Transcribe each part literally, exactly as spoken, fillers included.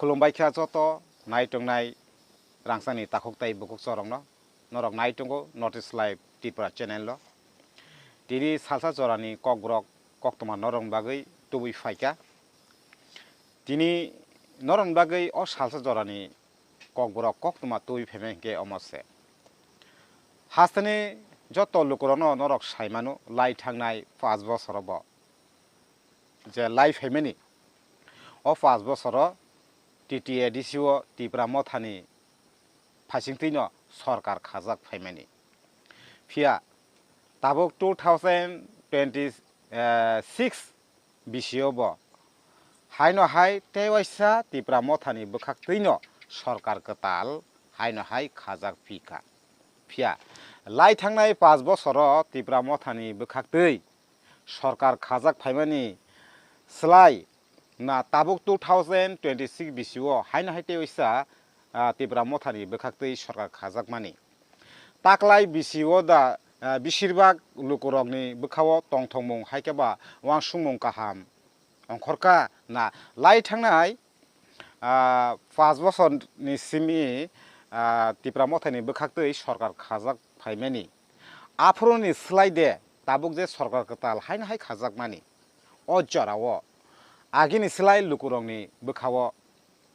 Khulumbai kha joto nai tongnai rangchakni takhuk tei bukhuk chorokno. Norok nai tongo North East Live Tripura channel-o. Tini salsa jorani kokborok koktwma norokni bagwi tubui phaikha. Tini norokni bagwi o salsa jorani kokborok koktwma tubui phaimani hinkhe omo se. Hasteni joto lukurokno norok saimano lai thangnai pash bosorobo je lai phaimani, o pash bosoro T T A D C o Tipra Mothani phaisingtwino sorkar khajak phaimani. Phiya tabuk two thousand twenty six bisio bo haino hai tei waisa Tipra Mothani bwkhaktwino sorkar kwtal haino hai khajak phikha. Phiya lai thangnai pash bosoro Tipra Mothani bwkhaktwi sorkar khajak phaimani slai na tabuk two thousand twenty six bisio haino hai tei waisa, ah, Tipra Mothani bwkhaktwi sorkar khajakmani. Taklai bisio da, ah, bisirbak lukurokni bwkhao tongthokmung hai khe ba uansukmung kaham ongkhorkha na lai thangnai, ah, pash bosorni simi, ah, Tipra Mothani bwkhaktwi sorkar khajak phaimani. Aphuruni slai de tabuk je sorkar kwtal haino hai khajakmani. O jorao agini slai lukurokni bwkhao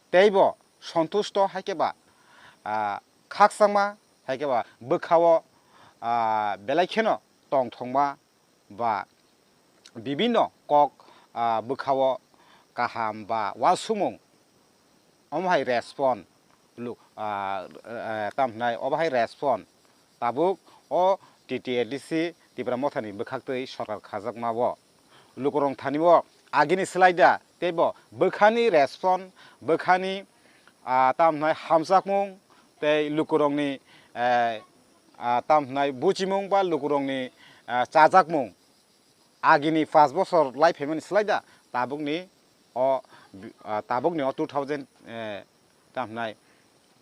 teibo sontusto hai khe ba, ah, khakchangma hai khe ba bwkhao, ah, belai kheno tongthokma ba bibinno kok, ah, bwkhao kaham ba uansukmung omo hai respond lu-, ah, eh, tamo hwnai obo hai respond tabuk o T T A D C Tipra Mothani bwkhaktwi sorkar khajakma bo lukurok thani o agini slai da teibo bwkhani respond bwkhani, ah, tamo hwnai hamjakmung tei lukurokni, eh, ah, tamo hwnai buchimung ba lukurokni, ah, chajakmung agini pash bosor lai phaimani slai da tabukni o bi-, ah, tabukni o two thousand, eh, tamo hwnai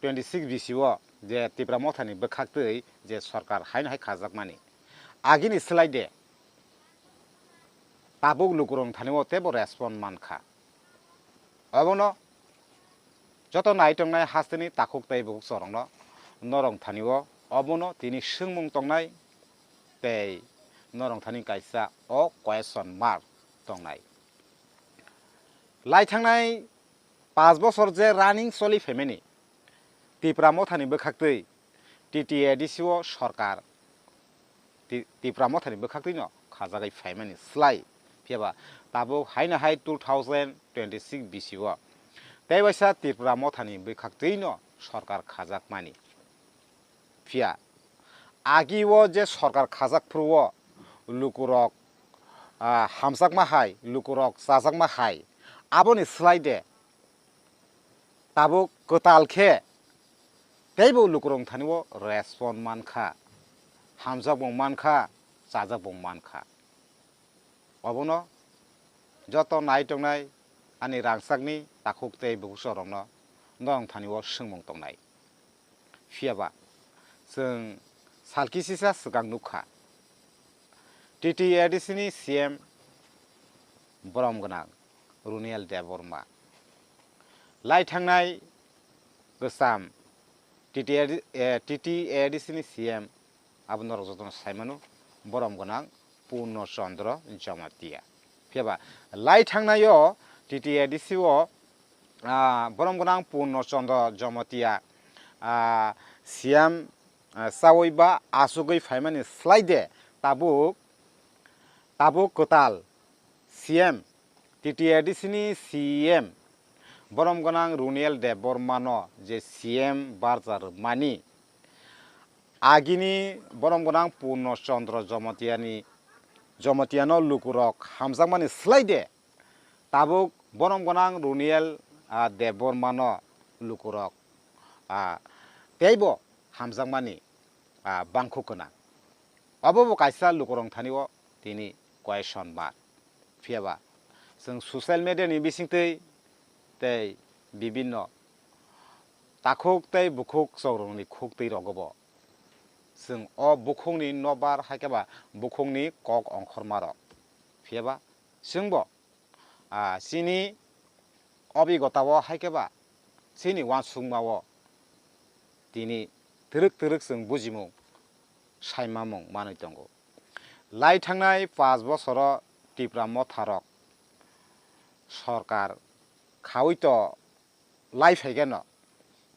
twenty six bisio je Tipra Mothani bwkhaktwi je sorkar haino hai khajakmani agini slai de tabuk lukurok thani o teibo respond mankha. Obono joto nai tongnai hasteni takhuk tei bukhuk chorokno norok thani o obono tini swngmung tongnai tei norok thani kaisa o question mark tongnai. Lai thangnai pash bosor je running choli phaimani Tipra Mothani bwkhaktwi T T A D C o sorkar Ti-, Tipra Mothani bwkhaktwino khajagwi phaimani slai phiyaba tabuk haino hai two thousand twenty six bisio tei waisa Tipra Mothani bwkhaktwino sorkar khajakmani. Phiya agi o je sorkar khajak phuru o lukurok, ah, hamjakma hai, lukurok chajakma hai, aboni slai de tabuk kwtal khe teibo lukurok thani o respond mankha, hamjakmung mankha, chajakmung mankha. Obono joto nai tongnai ani rangchakni takhuk tei bukhuk chorokno norok thani o swngmung tongnai. Phiyaba chwng sal kisisa swkang nukha, T T A D C ni C M borom gwnang Runiel Debbarma lai thangnai kwcham T T A D, eh, T T A D C ni C M abo norok jotono saimano borom gwnang Purno Chandra Jamatia. Phiyaba lai thangnai o T T A D C o, ah, borom gwnang Purno Chandra Jamatia, ah, C M, ah, chawi ba achugwi phaimani slai de tabuk, tabuk kwtal C M, T T A D C ni C M borom gwnang Runiel Debbarmano je C M barja rwmani agini borom gwnang Purno Chandra Jamatia ni, Jamatia no lukurok hamjakmani slai de tabuk borom gwnang Runiel, ah, Debbarmano lukurok, ah, teibo hamjakmani, ah, bangkhu gwnang. Obo bo kaisa lukurok thani o tini question mark. Phiyaba chwng social media ni bisingtwi tei bibinno takhuk tei bukhuk chorokni khuktwi rogo bo chwng o bukhukni nobar hai khe ba bukhukni kok ongkhorma rok. Phiyaba chwngbo, ah, chini obigota o hai khe ba chini uansukma-o tini twrwk twrwk chwng bujimung saimamung manwi tongo. Lai thangnai paanch bosoro Tipra motharok sorkar khaui to lai phaikeno,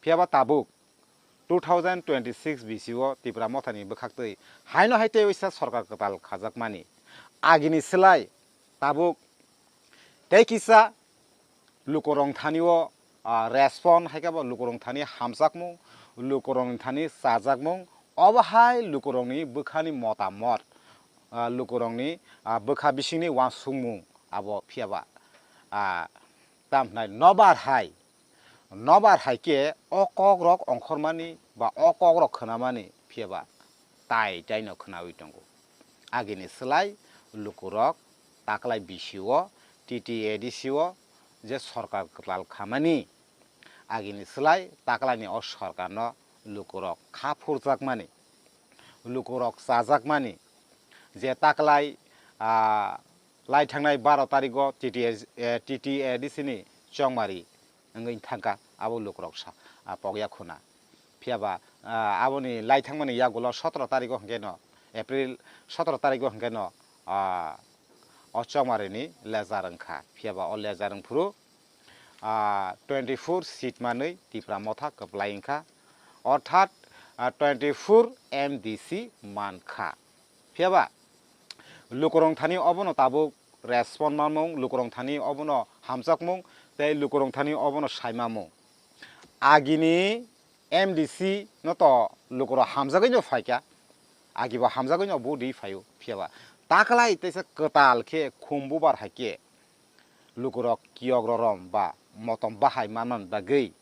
phiyaba tabuk two thousand twenty-six bisio Tipra mothani bwkhaktwi haino hai tei waisa sorkar kwtal khajakmani agini slai tabuk tei kisa lukurok thani-o, ah, respond hai khe bo lukurok thani hamjakmung, lukurok thani chajakmung, obo hai lukurokni bwkhani motamot, ah, lukurokni, ah, bwkha bisingni uansukmung abo phiyaba, ah, tamo hwnai nobar hai, nobar hai khe o kokrok ongkhormani ba o kokrok khwnamani phiyaba tai taino khwnaui tongo. Agini slai lukurok taklai bisio T T A D C o je sorkar kwtal khamani, agini slai taklaini o sorkarno lukurok kha phurjakmani, lukurok chajakmani, je taklai, ah, lai thangnai baro tarigo T T A, eh, T T A D C ni chongmari wngwi thangkha, abo lukurok sa, ah, pokya khuna. Phiyaba, ah, aboni lai thangmani yagulo sotoro tarigo hwnkhe no, April sotoro tarigo hwnkhe no, ah, o chongmarini lejar wngkha. Phiyaba o lejar wngphuru, ah, twenty four seat manwi Tipra motha kwplai wngkha, orthat, ah, twenty four M D C mankha. Phiyaba lukurok thani obono tabuk respond mamung, lukurok thani obono hamjakmung, tei lukurok thani obono saimamung. Agini M D C no to lukurok hamjagwi no phaikha, agibo hamjagwi no bo di phaio, phiyaba taklai teisa kwtal khe khum bubar hai khe lukurok kiyok rorom ba motom bahai manman bagwi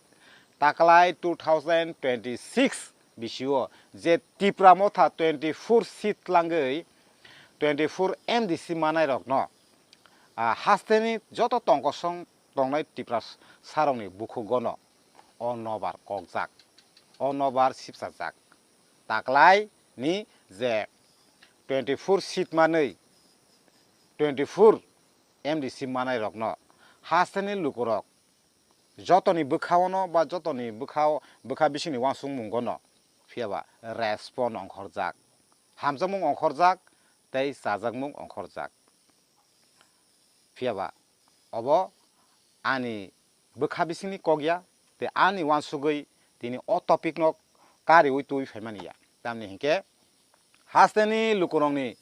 taklai two thousand twenty-six bisio je Tipra motha twenty four seat langwi twenty four M D C manairokno, ah, hasteni joto tongkosong tongnai Tiprasarokni bukhugono o nobar kokjak, o nobar sipsajak. Taklai ni je twenty four seat manwi twenty four M D C manairokno hasteni lukurok jotoni bwkhaono ba jotoni bwkhao, bwkha bisingni uansukmungono phiyaba respond ongkhorjak, hamjakmung ongkhorjak tei chajakmung ongkhorjak. Phiyaba obo ani bwkha bisingni kok ya, tei ani uansugwi tini o topic no kariui twi phaimani ya. Tamni hinkhe hasteni lukurokni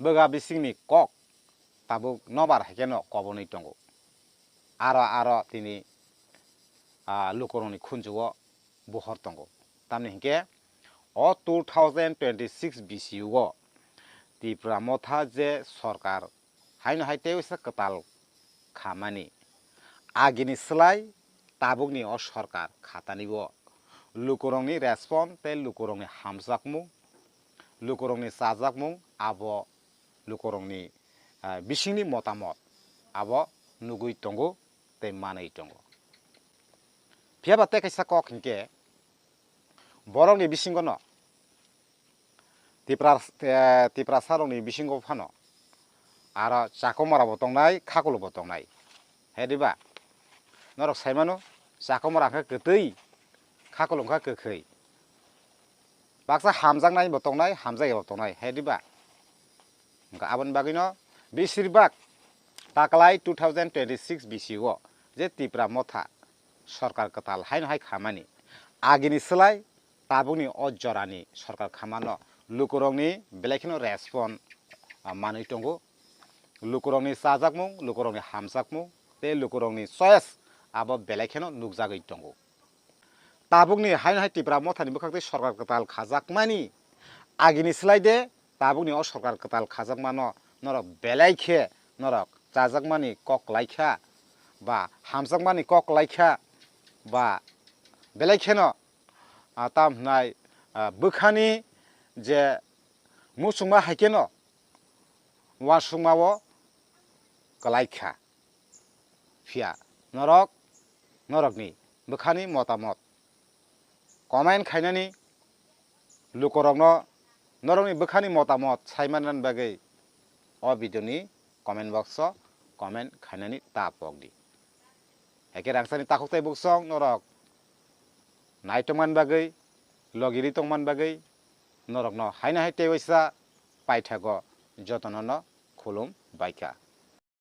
bwkha bisingni kok tabuk nobar hai kheno kobonwi tongo. Aro aro tini, ah, lukurokni khunjugo bohor tongo. Tamni hinkhe o two thousand twenty-six B C U o Tipra motha je sorkar haino hai tei waisa kwtal khamani. Agini slai tabukni o sorkar khatani o lukurokni respond tei lukurokni hamjakmung, lukurokni chajakmung abo lukurokni, ah, bisingni motamot abo nugui tongo tei manui tongo. Phiyaba tei kaisa kok hinkhe borokni bisingono Tipra, eh, Tiprasarokni bisingo phano aro Chakomorabo tongnai, Khakulokbo tongnai. He diba? Norok saimano, Chakomora khe kwtwi, Khakulok khe kwkhwi. Baksa hamjaknai bo tongnai, hamjakya bo tongnai, he diba? Wngkha aboni bagwino besirbak taklai two thousand twenty-six B C o je Tipra motha sorkar kwtal haino hai khamani, agini slai tabukni o jorani sorkar khamano lukurokni belai kheno respond, ah, manwi tongo. Lukurokni chajakmung, lukurokni hamjakmung tei lukurokni choice abo belai kheno nukjagwi tongo. Tabukni haino hai Tipra mothani bwkhaktwi sorkar kwtal khajakmani agini slai de tabukni o sorkar kwtal khajakmano norok belai khe norok chajakmani kok laikha ba hamjakmani kok laikha ba belai kheno, ah, tam hwnai, ah, bwkhani je muchungma hai kheno uansukma-o kwlai kha. Phiya norok, norokni bwkhani motamot comment khainani lukurokno, norokni bwkhani motamot saimanani bagwi o video ni comment box o comment khainani ta pokdi. Haikhe rangchakni takhuk tei buksong norok naitokmani bagwi, logiri tongmani bagwi norokno haino hai tei waisa paithago jotono no khulum baikha.